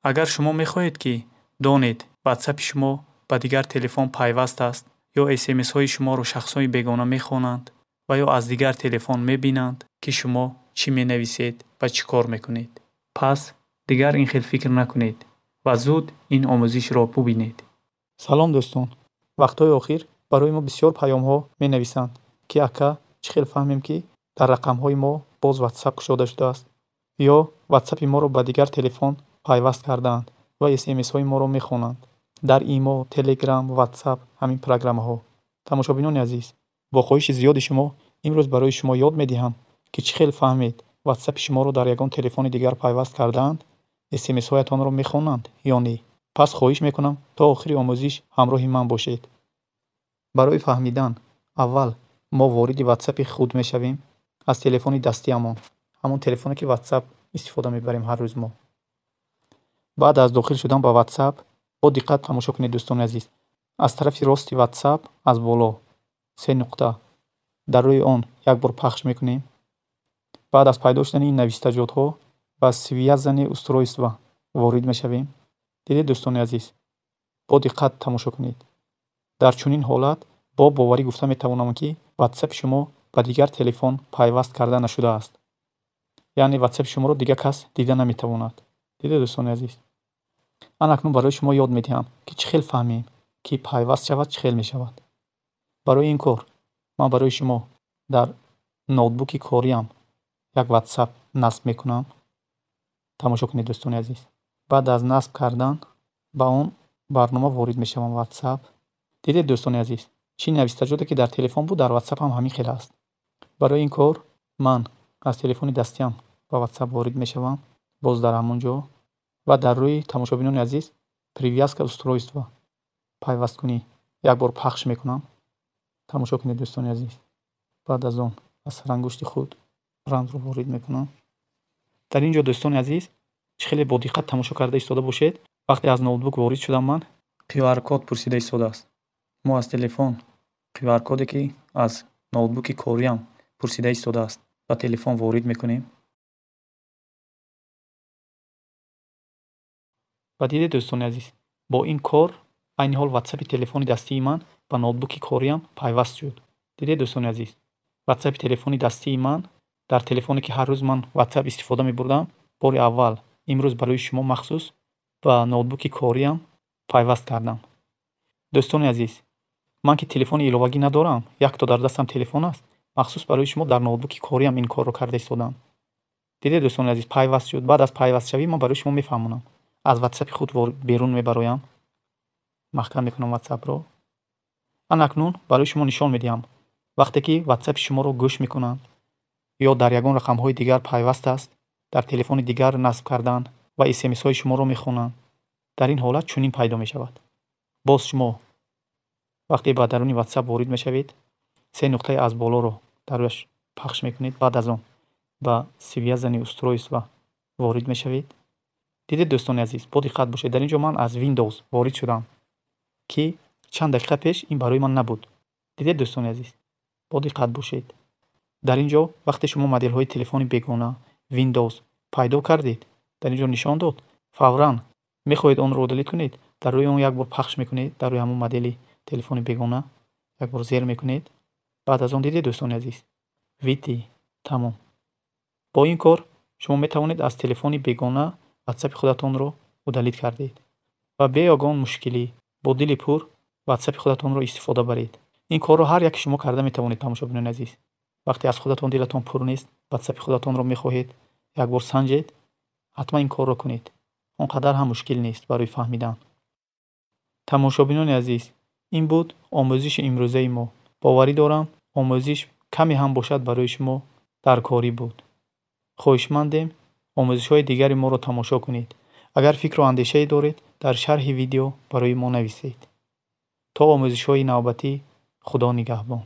Агар шумо мехоҳед, ки донед WhatsApp-и шумо ба дигар телефон пайваст аст ё SMS-ҳои шуморо шахсони бегона мехонанд ва ё аз дигар телефон мебинанд, ки шумо чӣ менависед ва чӣ кор мекунед. Пас дигар ин хел фикр накунед ва зуд ин омӯзишро бубинед. Салом дӯстон! Вақтҳои охир барои мо бисёр паёмҳо менависанд, ки ака чӣ хел фаҳмем, ки дар рақамҳои мо боз WhatsApp кушода шудааст ё WhatsApp-и моро ба дигар телефон пайваст кардаанд ва SMS-ҳои моро мехонанд. Дар Имо, Telegram, WhatsApp ҳамин программаҳо. Тамошобинони азиз, бо хоҳиши зиёди шумо имрӯз барои шумо ёд медиҳам, ки чӣ хел фаҳмед WhatsApp-и шуморо дар ягон телефони дигар пайваст кардаанд, SMS-ҳоятонро мехонанд ё не. Пас хоҳиш мекунам то охири омӯзиш ҳамроҳи ман бошед. Барои фаҳмидан аввал мо вориди WhatsApp-и худ мешавем аз телефони дастиамон, ҳамон телефоне ки WhatsApp истифода мебарем ҳар рӯз мо. Баъд аз дохил шудан ба WhatsApp бо диққат тамошо кунед дӯстони азиз. Аз тарафи рости WhatsApp аз боло се нуқта дар рӯи он як бор пахш мекунем. Баъд аз пайдо шудани ин навиштаҷотҳо ба связанные устройства ворид мешавем. Дидед дӯстони азиз, бо диққат тамошо кунед. Дар чунин ҳолат бо боварӣ гуфта метавонам, ки WhatsApp-и шумо ба дигар телефон пайваст карда нашудааст. Яъне WhatsApp-и шуморо дигар кас дида наметавонад. Дидед дӯстони азиз? Ан акнун барои шумо ёд медиҳам, ки чӣ хел фаҳмем, ки пайваст шавад, чӣ хел мешавад. Барои ин кор ман барои шумо дар ноутбуки кориам як WhatsApp насб мекунам. Тамошо кунед дӯстони азиз. Баъд аз насб кардан ба он барнома ворид мешавам WhatsApp. Дидед дӯстони азиз, чӣ навиштаҷоте ки дар телефон буд, дар WhatsApp ҳам ҳамин хел аст. Барои ин кор ман аз телефони дастиам ба WhatsApp ворид мешавам, боз дар ҳамон ҷо ва дар рӯи тамошобинони азиз привязка устройства пайвасткунӣ як бор пахш мекунам. Тамошо кунед дӯстони азиз. Баъд аз он аз сарангушти худ рамзро ворид мекунам. Дар ин ҷо дӯстони азиз, чӣ хеле бо диққат тамошо карда истода бошед. Вақте аз ноутбук ворид шудам ман QR-код пурсида истодааст. Мо аз телефон QR-коде ки аз ноутбуки кориам пурсида истодааст ба телефон ворид мекунем. Ва дидед дӯстони азиз, бо ин кор айни ҳол WhatsApp-и телефони дастии ман ба ноутбуки кориам пайваст шуд. Дидед дӯстони азиз, WhatsApp-и телефони дастии ман дар телефоне ки ҳар рӯз ман WhatsApp истифода мебурдам, бори аввал имрӯз барои шумо махсус ба ноутбуки кориам пайваст кардам. Дӯстони азиз, ман ки телефони иловагӣ надорам, якто дар дастам телефон аст, махсус барои шумо дар ноутбуки кориам ин корро карда истодам. Дидед дӯстони азиз, пайваст шуд. Баъд аз пайвастшавӣ ман барои шумо мефаҳмонам. Аз WhatsApp-и худ берун мебароям, маҳкам мекунам WhatsApp-ро. Ан акнун барои шумо нишон медиҳам, вақте ки WhatsApp-и шуморо гӯш мекунанд ё дар ягон рақамҳои дигар пайваст аст, дар телефони дигар насб кардан ва SMS-ҳои шуморо мехонанд. Дар ин ҳолат чунин пайдо мешавад. Боз шумо вақте ба даруни WhatsApp ворид мешавед, се нуқтаи аз болоро дар рӯяш пахш мекунед, баъд аз он ба связанные устройства ворид мешавед. Дидед дӯстони азиз, бо диққат бошед. Дар ин ҷо ман аз Windows ворид шудам, ки чанд дақиқа пеш ин барои ман набуд. Дидед дӯстони азиз, бо диққат бошед. Дар ин ҷо вақте шумо моделҳои телефони бегона Windows пайдо кардед, дар ин ҷо нишон дод, фавран мехоҳед онро удалить кунед, дар рӯи он як бор пахш мекунед, дар рӯи ҳамон модели телефони бегона як бор зер мекунед. Баъд аз он дидед дӯстони азиз, выйти, тамом. Бо ин кор шумо метавонед аз телефони бегона WhatsApp-и худатонро удалить кардед ва бе ягон мушкилӣ бо дили пур WhatsApp-и худатонро истифода баред. Ин корро ҳар яке шумо карда метавонед тамошобинони азиз. Вақте аз худатон дилатон пур нест, WhatsApp-и худатонро мехоҳед як бор санҷед, ҳатман ин корро кунед. Он қадар ҳам мушкил нест барои фаҳмидан. Тамошобинони азиз, ин буд омӯзиши имрӯзаи мо. Боварӣ дорам омӯзиш каме ҳам бошад барои шумо даркорӣ буд. Хоҳишмандем омӯзишҳои дигари моро тамошо кунед. Агар фикру андешае доред, дар шарҳи видео барои мо нависед. То омӯзишҳои навбатӣ Худо нигаҳбон.